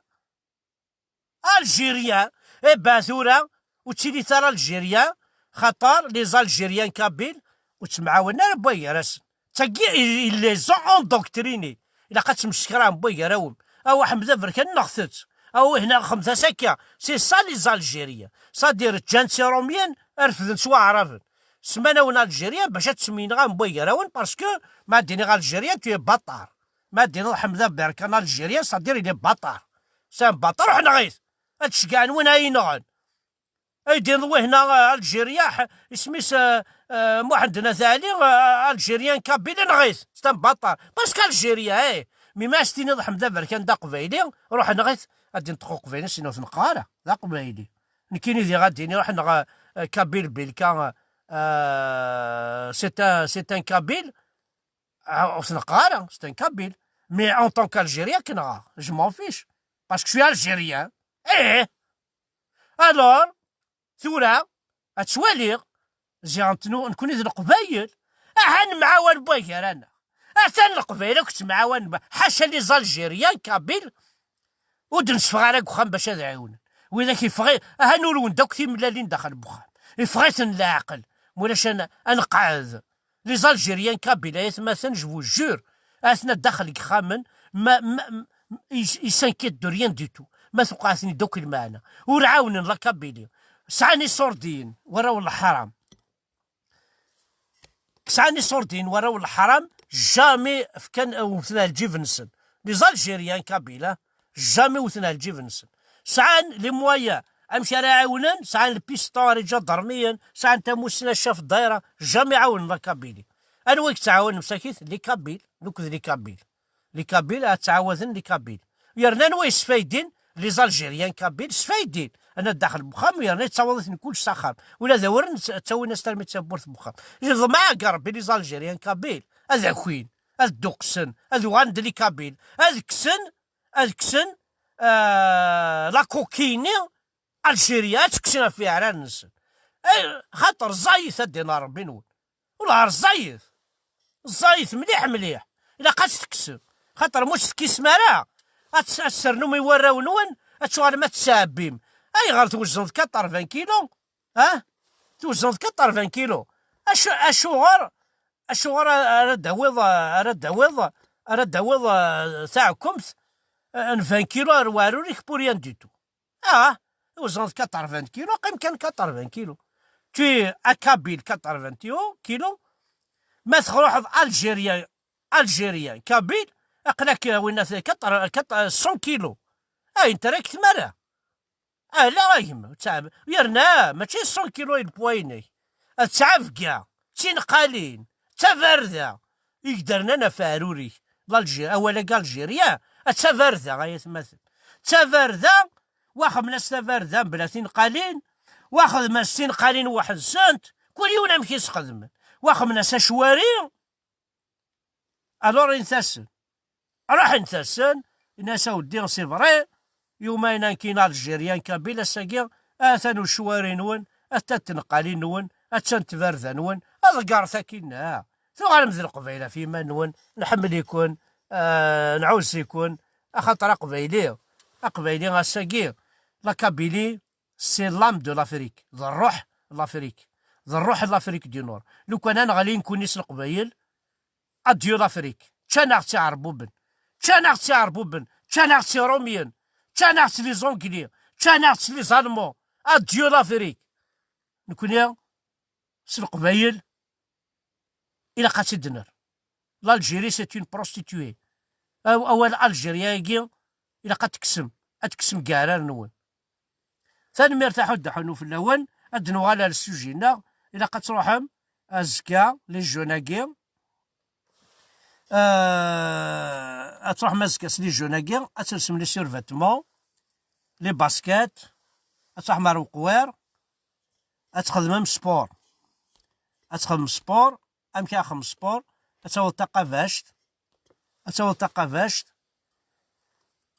Algériens. Eh ben, tura, ur ttilit ara Algériens, xaṭer les Algériens kabyles ur ttemɛawanen ara n way gar-asen. D tagi, ils, ils les ont endoctrinés. Ilaq ad tmeskram n way gar-awen. Awa Ḥmed Aberkan, nɣet-t. Awa hna, xedmet-as akka. C'est ça les Algériens. C'est-à-dire, ǧǧan-tt Iṛumyen, refden-tt Waɛraben. Semman-awen Algériens bac ad ttemyenɣam n way gar-awen, parce que ma d-iniɣ Algérien, tu es bâtard. Ma d-iniɣ Ḥmed Aberkan Algérien, c'est-à-dire il est bâtard. C'est un bâtard, ruḥ nɣet. Ad ceggɛen win ay yenɣen. Ay d-yenɣ wihna, euh, Algérien, ḥ-, isem-is, euh, euh, Muḥend n At Ɛli, euh, Algérien kabyle, nɣet. C'est un bâtard. Parce que Algérien, eh. Mi ma as-tiniḍ Ḥmed Aberkan d aqbayli, ruḥ nɣet. Ad d-inṭeq uqbayli, sinon ur t-neqqar ara. D aqbayli. Nekkini diɣ ad d-iniɣ, ruḥ nɣ, euh, kabyle bilka, euh, c'est un, c'est un kabyle. Ah, ur t-neqqar ara, c'est un kabyle. Mais en tant qu'Algérien, ad k-nɣeɣ. Je m'en fiche. Parce que je suis algérien. Eh! Alors, tura, ad twaliḍ, ziɣ nekkni d Leqbayel, aha nemɛawan n way gar-aneɣ. Atan Leqbayel akk ttemɛawanen, ḥaca les Algériens kabyles, ur d-nesfeɣ ara deg uxxam bac ad ɛiwnen. Widak yeffeɣ-, aha nurwen-d akk timellalin daxel n uxxam. Yeffeɣ-iten leɛqel, mulac ad n-, ad neqɛed. Les Algériens kabyles, ay atmaten, je vous jure, atna daxel n yexxamen, ma, ma, ma, ils, ils s'inquiètent de rien du tout. Ma tewqeɛ-aten-id akk lmeɛna. Ur ɛawnen la Kabylie. Sɛan iṣurdiyen, warraw n leḥram. Sɛan iṣurdiyen, warraw n leḥram, jamais fkan, wten ar lǧib-nsen. Les Algériens kabyles, jamais wten ar lǧib-nsen. Sɛan les moyens, amek ara ɛiwnen, sɛan le piston ar iǧadarmiyen, sɛan tamussni ar ccaf ddayra, jamais ɛawnen la Kabylie. Anwa i yettɛawanen msakit? Les Kabyles, nekk d les Kabyles. Les Kabyles ad ttɛawaden les Kabyles. Yerna anwa yesfaydin? Les Algériens kabyles sfaydin. Ana daxel n uxxam, yerna yettawaḍ-iten kullec s axxam. Ula d awren, tt-, ttawin-as tarmi d tawwurt n uxxam. Yeḍmeɛ deg Rebbi les Algériens kabyles ad akin, ad dduqsen, ad uɣalen d les Kabyles, ad kksen, ad kksen eh, la coquille-nni, Algérie ad tekkes ɣef yiɛrar-nsen. Eh, xaṭer ẓẓayit a ddin Ṛebbi-nwen. Wala ẓẓayit. Ẓẓayit mliḥ mliḥ. Ilaq ad tt-tekksem. Xaṭer ma ur tt-tekkisem ara, ad tt-, ad tessernum i warraw-nwen, ad tuɣalem ad tettɛebbim. Ayɣer twezneḍ quatre-vingts kilos? Ah? Twezneḍ quatre-vingts kilos. Acu, acuɣer, acuɣer ara d-tawiḍ, ara d-tawiḍ, ara d-tawiḍ, eh, taɛkemt, eh, n vingt kilos ar weɛrur-ik pour rien du tout? Ah, twezneḍ quatre-vingts kilos, qqim kan quatre-vingts kilos. Tu es un kabyle quatre-vingts kilos. Ma tṛuḥeḍ algérien, algérien, kabyle, aql-ak winna quatre-vingts, quatre-vingts, cent kilos. Ah, intra-k tmara. Ala a gma, ur ttɛab-, yerna mačči cent kilos i lpwa-inek. D ttɛebga, d tinqalin, d tabarda i idernan ɣef aɛrur-ik. L'Algérie, awal-agi Algérie, d tabarda, ay atmaten. D tabarda, wa xedmen-as tabarda mebla tinqalin, wa xedmen-as tinqalin weḥd-sent, kul yiwen amek i s-xedmen. Wa xedmen-as acwari, alors init-asen. Ruḥent-asen, inna-as: "A weddi, c'est vrai, yumayna nekkin Algérien kabyle, ass-agi atan ucwari-nwen, attan tenqalin-nwen, attan tbarda-nwen, ḍeggret akkin-nneɣ. Tuɣalem d Leqbayel ɣef yiman-nwen, nḥemmel-iken, eh, nɛuzz-iken, axaṭer Aqbayli, Aqbayli ass-agi, la Kabylie, c'est l'âme de l'Afrique, d ṛṛuḥ n l'Afrique, d ṛṛuḥ n l'Afrique du Nord. Lukan ad neɣli nekkni s Leqbayel, adieu l'Afrique. Ččan-aɣ-tt Iɛerbuben, ččan-aɣ-tt Iɛerbuben, ččan-aɣ-tt Irumyen, ččan-aɣ-tt les Anglais, ččan-aɣ-tt les Allemands. Adieu l'Afrique." Nekkni s Leqbayel ilaq ad tt-id-nerr. L'Algérie, c'est une prostituée. Aw-, awal Algérie-agi ilaq ad tekksem, ad tekksem deg yiɛrar-nwen. Tanemmirt a Ḥud Ḥunu fell-awen. Ad d-nuɣal ar ssuji-nneɣ. Ilaq ad truḥem azekka, les jeunes-agi. Euh, ad truḥem azekka s les jeunes-agi, ad telsem les survêtements, les baskets, ad truḥem ar uqwir, ad txedmem sport. Ad txedmem sport. Amek ara xedmem sport? Ad taweḍ taqabact. Ad taweḍ taqabact.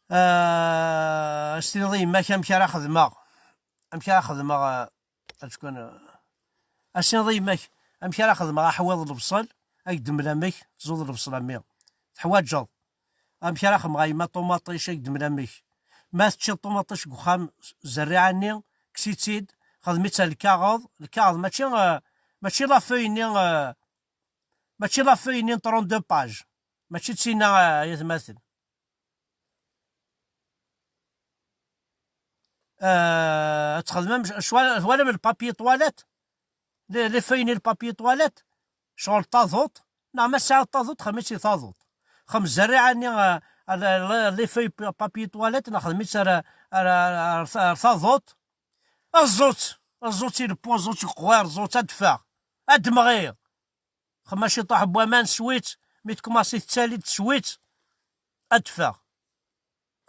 Ah, ad s-tiniḍ i yemma-k amek ara xedmeɣ. Amek ara xedmeɣ, ah, ad tkun, ah, ad s-tiniḍ i yemma-k amek ara xedmeɣ aḥwiḍ lebṣel, ad k-d-mel amek, tzuḍ lebṣel a mmi. Teḥwaǧeḍ. Amek ara xedmeɣ a yemma ṭumaṭic, ad k-d-mel amek. Ma teččiḍ ṭumaṭic deg uxxam, zerriɛa-nni, kkes-itt-id, xdem-itt ar lkaɣeḍ, lkaɣeḍ, mačči, eh, mačči la feuille-nni, eh, mačči la feuille-nni n trente-deux pages, mačči d tinna, eh, ay atmaten. Eh, ad txedmem, cwa-, twalam le papier toilette? Les, les feuilles-nni le papier toilette? Ccɣel taḍuṭ, neɣ ma tesɛiḍ taḍuṭ, xdem-itt i taḍuṭ. Xdem zerriɛa-nni, eh, eh, les feuilles pa-, papier toilette, neɣ xdem-itt ar, ar, ar, ar, ar taḍuṭ. Ẓẓu-tt, ẓẓu-tt i lebwa, ẓẓu-tt deg uqwir, ẓẓu-tt ad d-teffeɣ. Ad d-mɣiɣ. Xdem-as ciṭuḥ n waman, swi-tt, mi tkumaṣi tettali-d, swi-tt. Ad d-teffeɣ.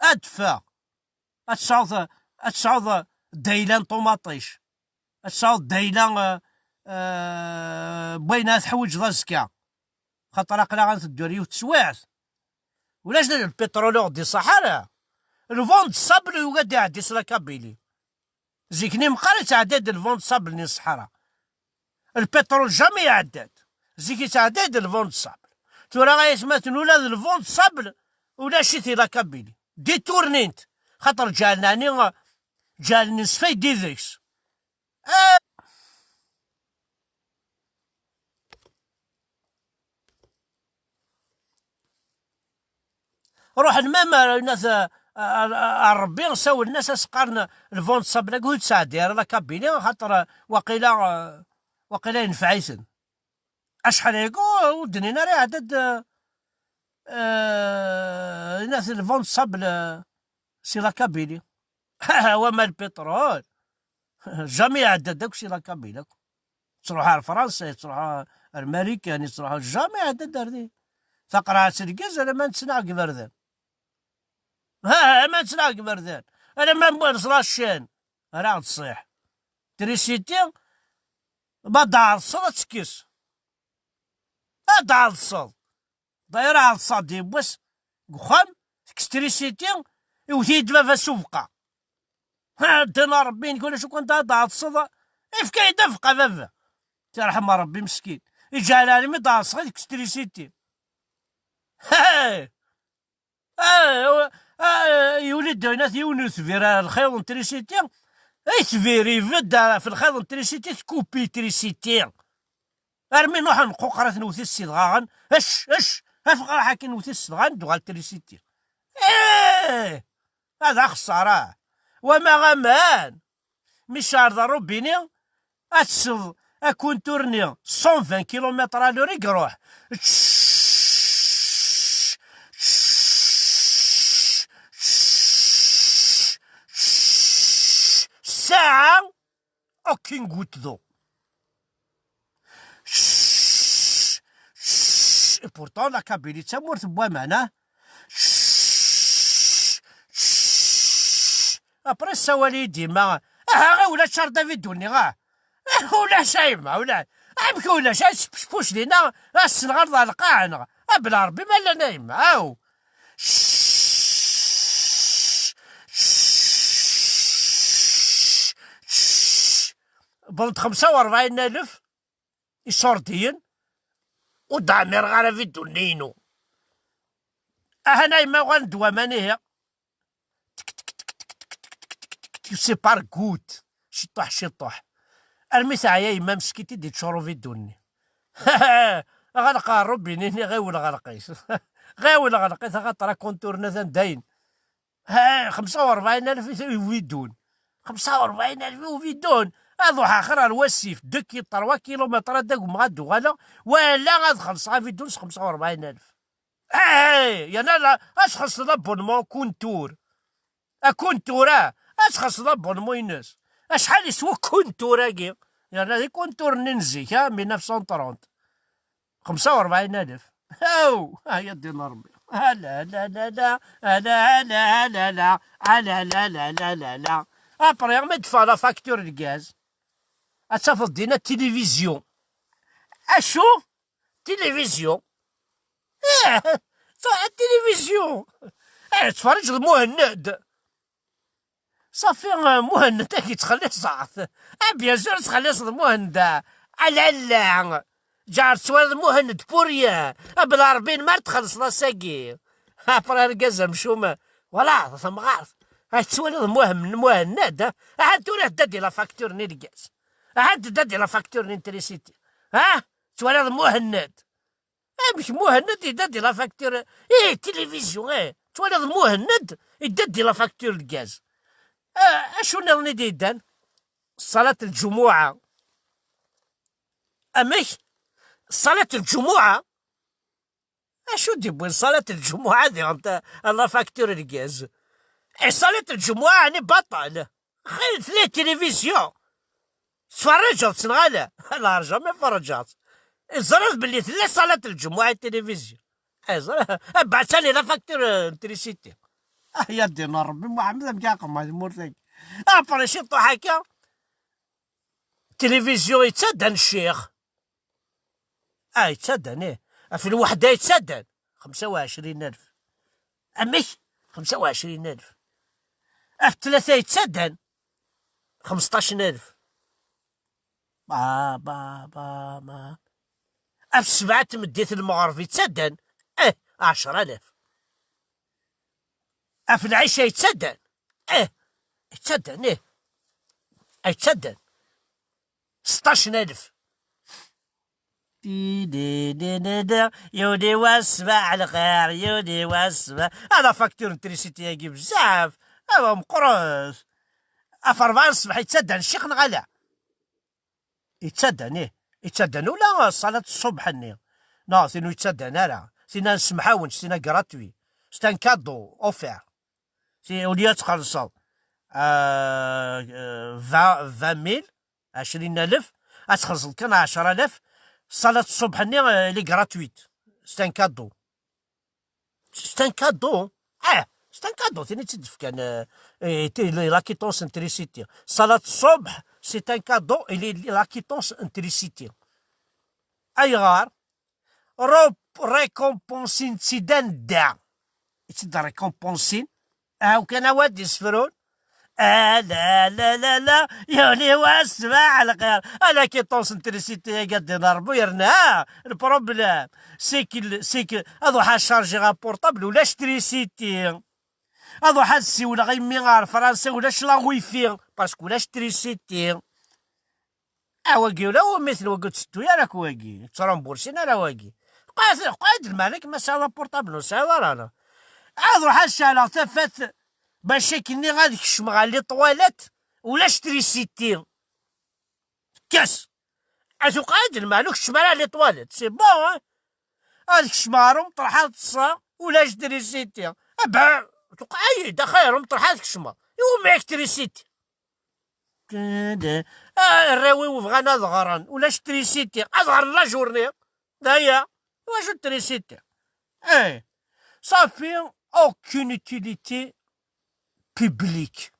Ad d-teffeɣ. Ad tesɛuḍ, ad tesɛuḍ dayla n ṭumaṭic. Ad tesɛuḍ dayla, eh, eh, n wayen ara teḥwiǧeḍ azekka. Xaṭer aql-aɣ ad nteddu ar yiwet teswiɛt. Ulac d lpiṭrul ur ɣ-d-iṣaḥ ara. Le vent de sable yugi ad iɛeddi s la Kabylie. Zik-nni meqqar ittɛedday-d le vent de sable-nni n ṣṣeḥra. Lpiṭrul jamais iɛedda-d. Zik ittɛedday-d le vent de sable. Tura ay atmaten, ula d le vent de sable ulac-it i la Kabylie. Détournin-t. Xaṭer ǧeɛlen, ɛni, ǧeɛlen nesfaydi deg-s. Ah! Ruḥen même ar, ar, ar, ar Rebbi, sawlen-as, as-qqaren le vent de sable-agi ur yettɛeddi ara la Kabylie, xaṭer waqila, waqila yenfeɛ-iten. Acḥal aya ur d-nnin ara iɛedda-d, eh, inat le vent de sable, eh, si la Kabylie. Wama lpiṭrul, jamais iɛedda-d akk si la Kabylie akk. Yettruḥ ar Fransa, yettruḥ ar Marikan, yettruḥ, jamais iɛedda-d ar din. Taqerɛet tneggez alamma nettnaɣ deg iberdan. Ha, ha, alamma nettnaɣ deg iberdan. Alamma newweḍ s la Chine. Ara ɣ-d-ṣṣiḥ. Trisiti, ma d-ɛeḍseḍ ad tekkes. Ad d-ɛeḍseḍ. D'ailleurs, ɛeḍseɣ-d yiwwas deg uxxam, tekkes trisiti, Iwet-iyi-d baba s ubeqqa. Ha, ddin a Ṛebbi, nekk ulac akk anda ad tɛeḍseḍ. Ifka-yi-d abeqqa baba. Tirḥem a Ṛebbi meskin. Iǧɛel almi d-ɛeḍseɣ deg trisiti. Hey! Ah, ah, yuli-d dinat yiwen n utbir ar lxiḍ n trisiti. Itbir ibedd ɣef lxiḍ n trisiti, tkupi trisiti. Armi nuḥen nquqer ad t-nwet s idɣaɣen. Ec, ec, afeɣraḥ akin nwet s idɣaɣen, d-uɣal trisiti. Eh! Ad axeṣṣara. Wama aman. Mi tcerḍ rubini, ad tesseḍ akuntur-nni cent vingt kilomètres à l'heure i iruḥ. Ssaɛa, aucune goutte d'eau. Et pourtant, la Kabylie d tamurt n waman, ah. Après, ssawal-iyi-d yemma. Aha, ɣiwel ad tcerḍ abidun-nni, ah. Ah, ulac a yemma, ulac. Amek ulac? Ad tpecpuc dinna, ad s-tenɣerḍ ɣer lqaɛa, neɣ? A bla Ṛebbi ma llan a yemma, aw. Wwḍen-d xemsa u ṛebɛin alef iṣurdiyen, ur d-ɛmireɣ ara abidun-nni-inu. Ahan a yemma uɣalen-d waman ihi. Tek, tek, tek, tek, tek, tek, tek, tek, tek, c'est par goutte. Ciṭuḥ, ciṭuḥ. Armi teɛya yemma meskint i d-iččur ubidun-nni. Ɣelq rrubini-nni, ɣiwel ɣelq-it. Ɣiwel ɣelq-it, axaṭer akuntur-nni atan dayen. Ha, xemsa u ṛebɛin alef i ubidun. Xemsa u ṛebɛin alef i ubidun. Ad ruḥeɣ axir ar wasif, deux ki-, trois kilomètres ad agmeɣ ad d-uɣaleɣ, wala ad xellṣeɣ abidun s xemsa u ṛebɛin alef. Eh, yerna la, ad txellṣeḍ abonnement akuntur. Akuntur, ah, ad txellṣeḍ abonnement-ines. Acḥal yeswa ukuntur-agi? Yerna d ikunturen-nni n zik, ah, mille neuf cent trente. Xemsa u ṛebɛin alef. Aw, ah, ya ddin Ṛebbi. Ala, ala, ala, ala. Après, ma d-teffeɣ la facture n gaz, ad tafeḍ dinna tilivizyu. Acu? Tilivizyu. Eh, truḥ tilivizyu. Eh, tettferriǧeḍ Muhend. Safi, eh, Muhend ad k-yettxelliṣ. Ah, bien sûr, tettxelliṣeḍ Muhend. Ah, la, la. Ǧeɛfer tettwaliḍ Muhend pour rien. Ah, bla Ṛebbi, ma txellṣeḍ ass-agi. Après, argaz amcum. Voilà, tamɣart. Ah, tettwaliḍ Muhend, Muhend. Ah, aha tura tedda-d la facture-nni n lgaz. Aha tedda-d la facture-nni n trisiti. Ah, tettwaliḍ Muhend. Amek Muhend yedda di la facture? Ih, tilivizyu, ih. Twalaḍ Muhend yedda di la facture n gaz. Ah, acu nniḍen i d-yeddan? Ṣalat lǧumuɛa. Amek? Ṣalat lǧumuɛa? Acu d-yewwin ṣalat lǧumuɛa diɣen ta-, la facture n gaz? Eh, ṣalat lǧumuɛa, ɛni baṭel? Xir tella tilivizyu. Tferrǧeḍ-tt neɣ ala? Lɛerja ma ferrǧeɣ-tt. Ẓriɣ belli tella ṣalat lǧumuɛa i tilivizyu. Eh, ẓriɣ. Eh, bɛet-ani la facture n trisiti. Ah, ya ddin n Ṛebbi, Muḥemmed, amek i aqemmeɣ tmurt-agi? Après ciṭuḥ akka, tilivizyu yettaddan ccix. Ah, yettaddan, ih. Ɣef lweḥda yettaddan. Xemsa u ɛecrin alef. Amek? Xemsa u ɛecrin alef. Ɣef tlata yettaddan. Xemseṭṭac alef. Ba, ba, ba, ba. Ɣef ssebɛa n tmeddit n lmeɣreb yettaddan. Eh, ɛecra alaf. Ɣef lɛica yettaddan. Eh, yettaddan, ih. Yettaddan. Seṭṭac alaf. Di, di, di, di, di. Yuli wass ṣṣbeḥ lxir, yuli wass ṣṣbeḥ. Ala facture n trisiti-agi bezzaf. Awa meqqret. Ɣef rebɛa n ṣṣbeḥ yettaddan ccix neɣ ala? Yettaddan, ih. Yettaddan ula ṣṣalat ṣṣubḥ-nni. Neɣ tin ur yettaddan ara. Tinna nsemḥ-awen, tinna gratuit. C'est un cadeau offert. Si, au lieu ad txellṣeḍ, euh, euh, vingt, vingt mille, ɛecrin alef, ad txellṣeḍ kan ɛecra alaf, ṣṣalat ṣṣubḥ-nni, euh, elle est gratuite. C'est un cadeau. C'est un cadeau. Ah, c'est un cadeau, tin i tt-id-fkan, euh, euh, ti-, la quittance n trisiti. Ṣalat ṣṣubḥ, c'est un cadeau, et les, la quittance n trisiti. Ayɣer? Ro-, récompensin-tt-id anda? I tt-id-récompensin Aw kan awa d-isefrun. Ah, la, la, la, la, yuli wass, sbaḥ lxir. Ala ki ṭṭons n trisiti-agi ad d-inerbu yerna, ah, lproblem, c'est que, c'est que, ad ruḥeɣ ad charger apportable, ulac trisiti. Ad ruḥeɣ ad ssiwleɣ i mmi ɣer Fransa, ulac la wifi, parce que ulac trisiti. Ah, wagi ula umi ten wagi ur tetteddu ara akk wagi, ur ttrumbursin ara wagi. Qɛed, qɛed lmeɛna kemm ma tesɛiḍ apurṭabl ur tesɛiḍ ara, ala. Ad ruḥeɣ ad ceɛleɣ tafat, bac akken ad kecmeɣ ɣer les toilettes, ulac trisiti. Tekkes. Atu qɛed lmeɛna ur keččem ara ɣer les toilettes, c'est bon, hein? Ad kecmeɣ ɣer umeṭreḥ ad ṭṭseɣ, ulac trisiti. Aba, tuqeɛ-iyi-d axir, umeṭreḥ ad kecmeɣ. Iwumi ak trisiti? Ah, arraw-iw bɣan ad ɣren, ulac trisiti, ad ɣren la journée. D aya, iwacu trisiti? Eh, ça fait aucune utilité publique.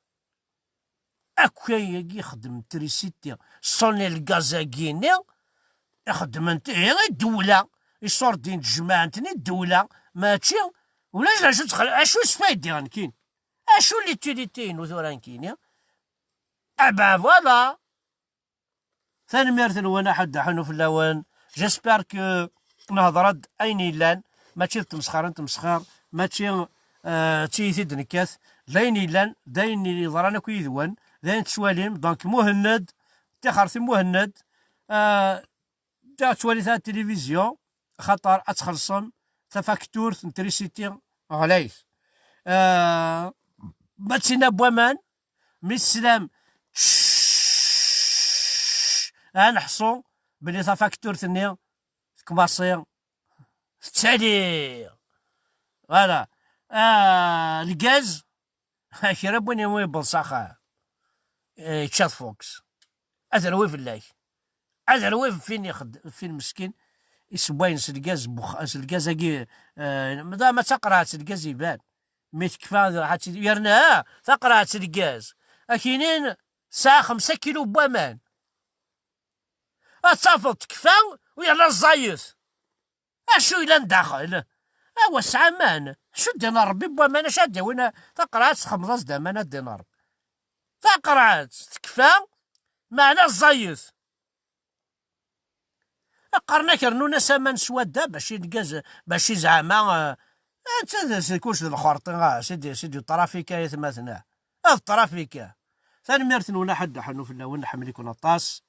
Akk ayagi ixeddem trisiti, sonner lgaz-agi-ni, ixeddmen-t ihi i ddewla, iṣurdin jemɛen-ten i ddewla, mačči, ulac d acu txel-, acu sfaydi nekkini? Acu l'utilité-inu tura nekkini? Ah ben voilà. Tanemmirt-nwen, aḥuddu aḥunnu fell-awen. J'espère que nehḍer-d ayen yellan, mačči d tmesxer n tmesxer, mačči, euh, d tiyita i d-nekkat, d ayen yellan, d ayen yeḍran akk yid-wen, d ayen tettwalim. Donc Muhenned, tixert i Muhenned, euh, da ttwalit ar tilivizyu, axaṭer ad txellṣem tafakturt n trisiti ɣlayet. Euh, ma d tinna n waman, mi teslam, ad neḥṣu belli tafakturt-nni tekmaṣi tettali. Voilà. Ah, lgaz, kra n win iwumi yewweḍ s axxam, eh, yečča-t Fox. Ad rwi fell-ak. Ad rwi f fin ixed-, f fin meskin, isewwayen s lgaz n wexx-, s lgaz-agi, eh, ma d, ma d taqerɛet s lgaz iban. Mi tekfa, ad tt-, yerna, ah, taqerɛet s lgaz. Akinin tesɛa xemsa kilu n waman. Ad tafeḍ tekfa, u yerna ẓẓayet. Acu yellan daxel? Awa, sɛa aman. Acu ddin n Ṛebbi n waman, acu ad d-yawin taqerɛet, txemmeḍ-as-d aman, a ddin n Ṛebbi? Taqerɛet tekfa, meɛna ẓẓayet. Qqaren-ak rnun-as aman s wadda, bac i lgaz, bac i zeɛma, eh, netta d, d kullec d lxerṭi, ah, c'est du, c'est du trafic ay atmaten, ah. Ah, d trafic, ah. Tanemmirt-nwen, aḥuddu aḥunnu fell-awen, nḥemmel-iken aṭas.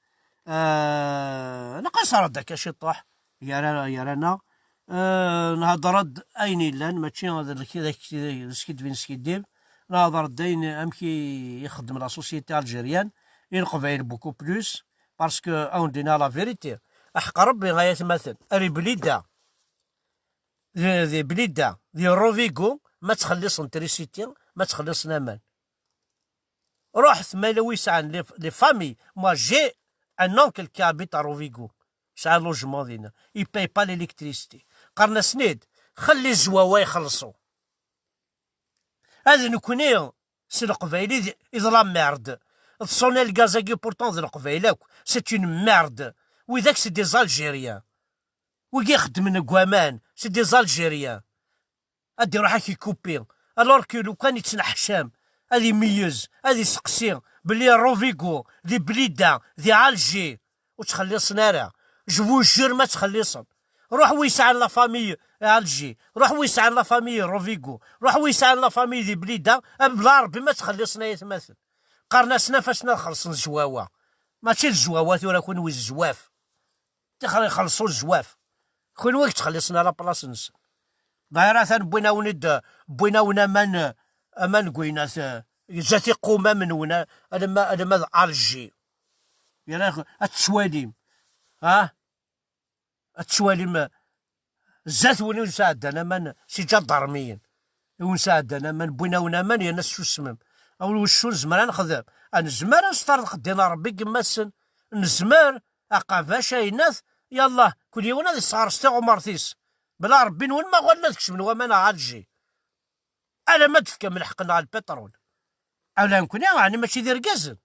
Eh, nqaṣer-d akka ciṭuḥ, gar-, gar-aneɣ. Eh, nhedder-d ayen yellan, mačči d lk-, d ak-, d askiddeb i neskiddib. Nhedder-d ayen, amek i ixeddem la société algérienne, i Leqbayel beaucoup plus, parce que, ad wen-d-iniɣ la vérité, aḥeqq Rebbi ay atmaten, ar iblida, di, di Blida, di Rovigo, ma ttxelliṣen trisiti, ma ttxelliṣen aman. Ruḥet, ma yella wi yesɛan les, les familles. Moi, j'ai un oncle qui habite à Rovigo. Yesɛa logement dinna. Il paye pas l'électricité. Qqaren-asen-id, xelli zzwawa ixelṣu. Ad nekni s Leqbayel i d, i d la merde. Ḍsan lgaz-agi, pourtant d Leqbayel akk. C'est une merde. Widak, c'est des Algériens. Wigi ixeddmen deg waman, c'est des Algériens. Ad iruḥ ad k-ikupi. Alors que lukan yettneḥcam, ad imeyyez, ad iseqsi belli Rovigo, di Blida, di Alger, ur ttxelliṣen ara. Je vous jure ma ttxelliṣen. Ruḥ wi yesɛan la famille à Alger, ruḥ wi yesɛan la famille Rovigo, ruḥ wi yesɛan la famille di Blida, a bla Rebbi ma ttxelliṣen ay atmaten. Qqaren-asen af-asen ad xellṣen zwawa. Mačči d zwawa tura, kunwi d zwaf. Tixer ixelṣu zwaf. Kunwi ur ttxelliṣen ara plas-nsen. Daɣ atan wwin-awen-id, wwin-awen aman, aman n winnat, eh, zdat iqumam-nwen, alamma, alamma d Alger. Yerna ad tettwalim, ha? Ad tettwalim, eh, zdat-wen i wen-sɛeddan aman s iǧadarmiyen. I wen-sɛeddan aman, wwin-awen aman yerna tessusmem. Awen wiccu nezmer ad nexdem? A nezmer ad nesṭerḍeq ddin n Rebbi deg yemma-tsen? Nezmer, aqabac, ayennat, yallah, kul yiwen ad isseɣres tiɣumert-is. Bla Rebbi-nwen ma ɣallen ad kecmen waman ɣer Alger. Alamma d-tefkam lḥeqq-nneɣ ɣer lpiṭrul. Ala nekkni, ɛni mačči d irgazen?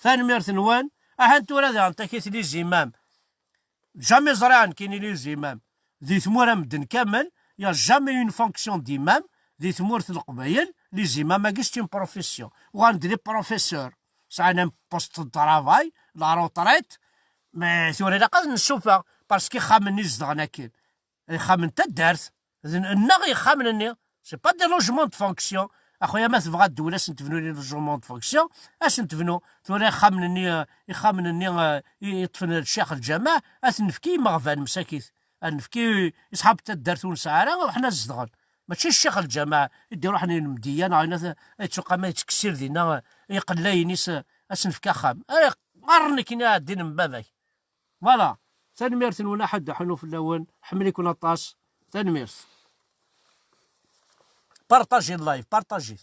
Tanemmirt-nwen. Ahan tura daɣen takit les imams. Jamais ẓriɣ nekkini les imams. Di tmura medden kamel, y a jamais une fonction d'imam. di tmurt n Leqbayel, les imams-agi c'est une profession. Uɣalen d les professeurs. Sɛan un poste de travail, la retraite, mais tura ilaq ad nessufeɣ, parce que ixxamen-nni zedɣen akken. Ixxamen n taddart, d n-, nneɣ ixxamen-nni, c'est pas des logements de fonction. A xuya, ma tebɣa ddwel ad sen-tebnu les logements de fonction, ad sen-tebnu. Tura ixxamen-nni, eh, ixxamen-nni, eh, i yeṭṭfen ccix lǧameɛ, ad ten-nefk i yimeɣban msakit. Ad nefk i, i ṣṣḥab n taddart ur nesɛi ara, ḥna zedɣen. Mačči ccix lǧameɛ i d-iruḥen i lmedya neɣ ayen ad, ad yettuqam ad yettkessir dinna, eh, iqellayen-is, eh, ad s-nefk axxam. Ay, ɣer nekkni ɛeddin n baba-k. Voilà. Tanemmirt-nwen, aḥuddu ḥunu fell-awen. Ḥemmel-iken aṭas. Tanemmirt. Partagez le live, partagez.